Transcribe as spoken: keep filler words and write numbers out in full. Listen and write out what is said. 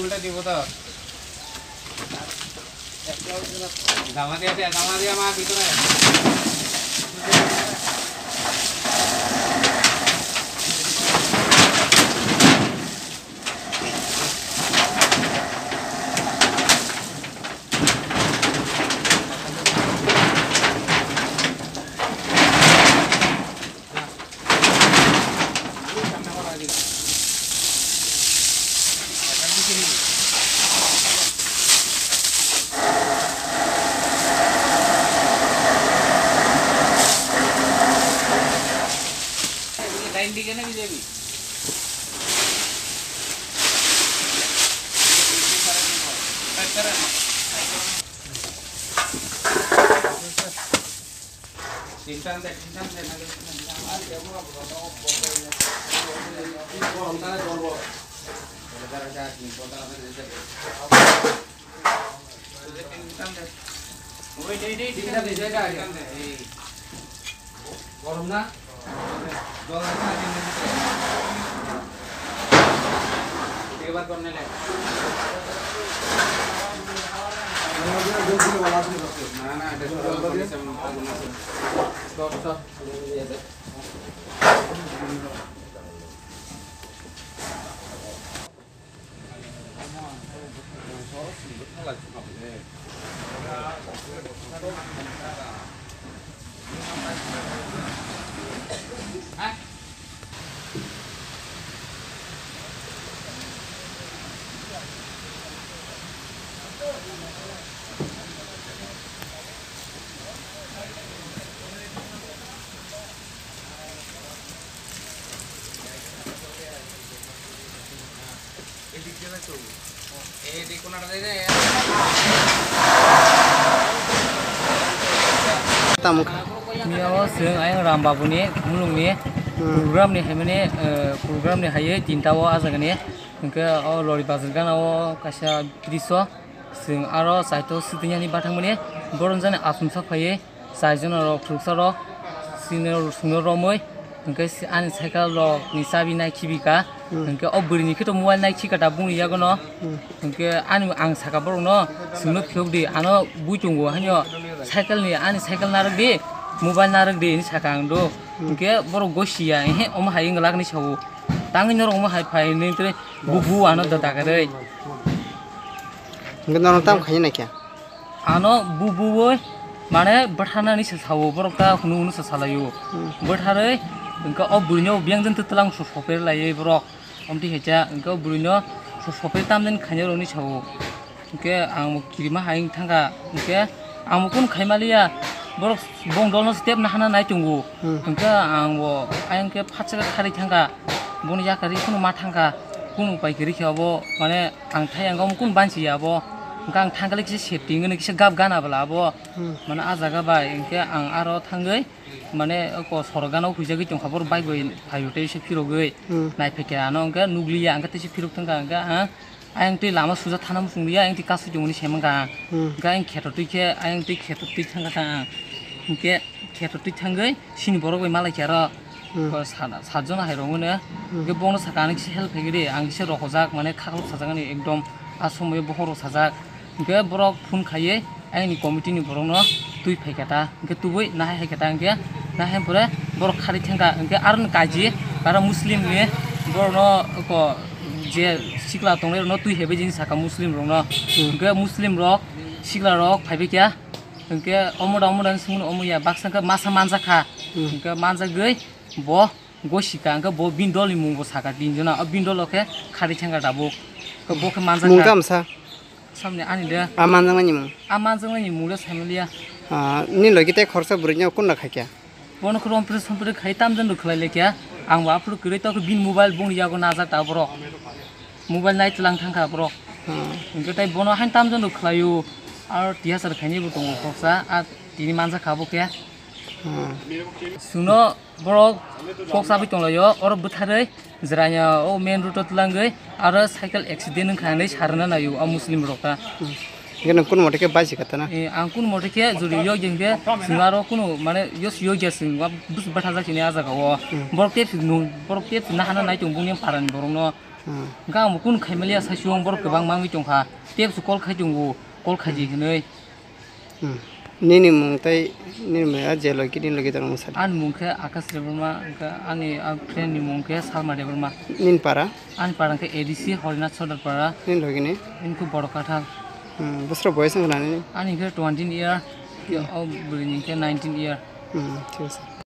উল্টা দিব তো। জামা দিয়া দে, জামা দিয়া মা ভিতরে। গরম না? জল আছে না? তিন লিটার। এবার কম নিলে। না, না, এটা শুধু জল দিয়ে? আগুন আছে। সব, সব। Tamo kha. Miyao chwng ayang Ram Babu ni mulung ni Hmm. program ni hai mani, eh, program ni hai tinta o ajagani. Hwnkhe o lori bazar gana o kaisa bridge o chwng aro chaito swtwngya ni bathang mani borom jani achomsa phaiwi. Chaijon rok khuluksa rok sini sungno romwi hwnkhe si ani cycle rok ni chabi nai khibi ka Hmm. hwnkhe o bwrwi ni khe to mobile nai khika da bungni yago no Hmm. hwnkhe ani ang saka borok no sungno phiyok di ano bui tongo haino cycle ni ani cycle narwk di mobile narwk di hinwi saka ang do Hmm. hwnkhe borok gosi ya ehe omo hai wng glak ni sao tangwi norok omo hai phai nwi tei bu bu ano da dagarwi. Hwnkhe norok tamo khaina khe? Ano bu buwi mane bwtharnani se sao borok ta hunu hunu se salaio. Hmm. Bwtharwi hwnkhe o bwrwino biyang jani twlang so soper laiwi borok. Omtwi hai cha hwnkhe o bwrwino so soper tamjani khaina rwni sao. Hwnkhe ang bo kirima hai wng thangkha hwnkhe ang bo kunu khai maliya borok bong dolno step nahana nai tongo. Hmm. Hwnkhe ang bo ayang khe phatsa khe kharwi thangkha boni yakarwi kunu ma thangkha kunu pai kwrwi khe obo mane Ang thai ang omo kunu bansi ya abo. Hwnkhe ang thangkhe kisa safety wngwi kisa gap gana bwla abo. Hmm. Mane ah jaga bai hwnkhe ang aro thangwi mane oko sorok gana o huijagwi tongkha borok bike bai phaibo tei se phirogwi. Hmm. Naiphaikhe ano hwnkhe nukliya hwnkhe teisa phirok thangkha hwnkhe ang ayang twi lama suja thana muchungliya ayang twi kasui tongmani se mankha ang. Hmm. Hwnkhe ayang kheto twi khe ayang twi kheto twi thangkha ang. Hwnkhe kheto twi thangwi sini borok bai malaikha aro. Hmm. Ko sa-, satjon hai rok mane. Hmm. Hwnkhe bono saka ang kisa help khaigwi di, ang kisa rohorjak, mane khaklok sajak ani ekdom a somoyo bokhorok sajak. Hwnkhe borok phone khaiwi ayangni committee ni borokno twi phaikha ta. Hwnkhe tubui nahai hai kha ta hwnkhe nahai pore borok kharwi thangkha. Hwnkhe aroni kaji aro Muslim ni borokno ko je sikla tongnai rokno twi haibai jini saka Muslim rokno. Hmm. Hwnkhe Muslim rok sikla rok phaibai kha. Hwnkhe omo da omo da swngmano omo ya baksa hwnkhe masa manjakha. Hmm. Hwnkhe manjagwi bo gosika hwnkhe bo bini dol ni mung bo saka tinjona o bini dolo khe kharwi thangkha tabuk. Hwnkhe bo khe manjakha. Mung tamo sa? Samni ani de. A manjaknai ni mung? A manjaknai ni mung le saimaliya. Ah, nini logi tei khoroksa bwrwi no kunda khaikha? Bono khe rompre sompre khai tamjani rw khlai laikha. Ang bo aphuru kwrwi tokhe bini mobile bongni yago najak ta borok. Mobile nai tlang thangkha borok. Hmm. Hwnkhe tei bono haino tamjani rw khlaio. Aro tiyasar khainai bo tongo khoroksa. A tini manjakha bo khe. Hmm. Chwngno borok kok chabwi tonglaio. Oro bwtharwi jwraino o main road o twlangwi aro cycle accident wngkha hinwi sarwna naio o Muslim rok ta. Hmm. Hingke nwng kunu mote khe baisi kha tana? Eh, ang kunu mote khe jodi yok jeng khe, chwng aro kunu mane yos yok ya chwng, wa bus bathajak chini a jaga o. Hmm. Borok tep si nung, borok tep si nahana nai tong bungni parani borok no. Hmm. Hingke ang bo kunu khaimaliya sai suwang borok kwbang mangwi tong kha. Tep si call khai tongo, call khaidi hinwi. Hmm. Nini mung tei nini mung a je logi, nini logi tongmung sadi? Ani mung khe Akash Debbarma, hingke ani a friend ni mung khe Salma Debbarma. Nini para? Ani para hingke A D C Horinath Sodar para. Nini logi ni? Nini khe Borok Kathar. Hmm. Bosro boyes wngkha nini? Ani khe twenty year, hmm, o bwrwi ni khe nineteen year. Hmm, thik ase.